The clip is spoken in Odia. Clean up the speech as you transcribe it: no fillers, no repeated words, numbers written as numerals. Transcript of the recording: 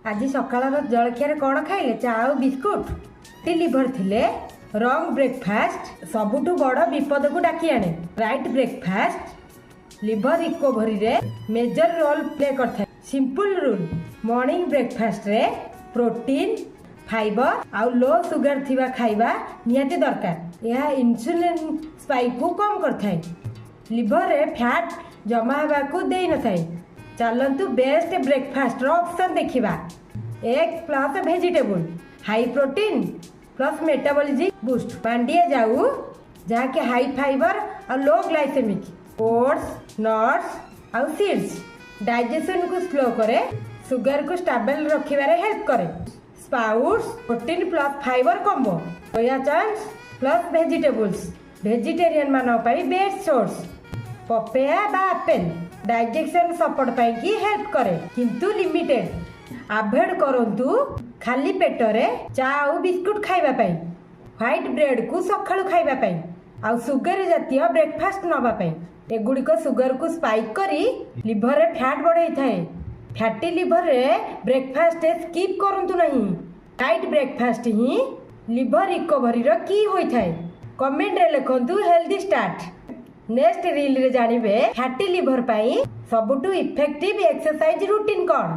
ଆଜି ସକାଳର ଜଳଖିଆରେ କ'ଣ ଖାଇଲେ? ଚା ଆଉ ବିସ୍କୁଟ। ଲିଭର ଥିଲେ ରଙ୍ଗ ବ୍ରେକଫାଷ୍ଟ ସବୁଠୁ ବଡ଼ ବିପଦକୁ ଡାକି ଆଣେ। ରାଇଟ୍ ବ୍ରେକଫାଷ୍ଟ ଲିଭର ରିକଭରିରେ ମେଜର ରୋଲ୍ ପ୍ଲେ କରିଥାଏ। ସିମ୍ପଲ ରୁଲ୍, ମର୍ଣ୍ଣିଂ ବ୍ରେକଫାଷ୍ଟରେ ପ୍ରୋଟିନ୍, ଫାଇବର ଆଉ ଲୋ ସୁଗାର ଥିବା ଖାଇବା ନିହାତି ଦରକାର। ଏହା ଇନ୍ସୁଲିନ୍ ସ୍ପାଇକକୁ କମ୍ କରିଥାଏ, ଲିଭରରେ ଫ୍ୟାଟ୍ ଜମା ହେବାକୁ ଦେଇନଥାଏ। ଚାଲନ୍ତୁ ବେଷ୍ଟ ବ୍ରେକଫାଷ୍ଟର ଅପସନ୍ ଦେଖିବା। Egg plus vegetable, high protein plus metabolism boost. ମାଣ୍ଡିଆ ଯାଉ, ଯାହାକି ହାଇ ଫାଇବର ଆଉ ଲୋ ଗ୍ଲାଇସେମିକ୍। ଓଟ୍ସ, ନଟ୍ସ ଆଉ ସିଡ୍ସ ଡାଇଜେସନକୁ ସ୍ଲୋ କରେ, ସୁଗାରକୁ ଷ୍ଟାବଲ ରଖିବାରେ ହେଲ୍ପ କରେ। Sprouts, protein plus fiber combo. Soya chunks plus vegetables, vegetarian ମାନଙ୍କ ପାଇଁ ବେଷ୍ଟ ସୋର୍ସ। ପପେୟା ବା ଆପେଲ ଡାଇଜେସନ ସପୋର୍ଟ ପାଇଁକି ହେଲ୍ପ କରେ, କିନ୍ତୁ ଲିମିଟେଡ୍। ଆଭଏଡ୍ କରନ୍ତୁ ଖାଲି ପେଟରେ ଚା ଆଉ ବିସ୍କୁଟ ଖାଇବା ପାଇଁ, ହ୍ୱାଇଟ୍ ବ୍ରେଡକୁ ସକାଳୁ ଖାଇବା ପାଇଁ ଆଉ ସୁଗାର ଜାତୀୟ ବ୍ରେକଫାଷ୍ଟ ନେବା ପାଇଁ। ଏଗୁଡ଼ିକ ସୁଗାରକୁ ସ୍ପାଇକ୍ କରି ଲିଭରରେ ଫ୍ୟାଟ୍ ବଢ଼େଇଥାଏ। ଫ୍ୟାଟି ଲିଭରରେ ବ୍ରେକଫାଷ୍ଟ ସ୍କିପ୍ କରନ୍ତୁ ନାହିଁ। ରାଇଟ୍ ବ୍ରେକଫାଷ୍ଟ ହିଁ ଲିଭର ରିକଭରିର କି ହୋଇଥାଏ। କମେଣ୍ଟରେ ଲେଖନ୍ତୁ "ହେଲ୍ଦି ଷ୍ଟାର୍ଟ"। ନେକ୍ସଟ ରିଲରେ ଜାଣିବେ ଫ୍ୟାଟି ଲିଭର ପାଇଁ ସବୁଠୁ ଇଫେକ୍ଟିଭ ଏକ୍ସରସାଇଜ ରୁଟିନ୍ କ'ଣ।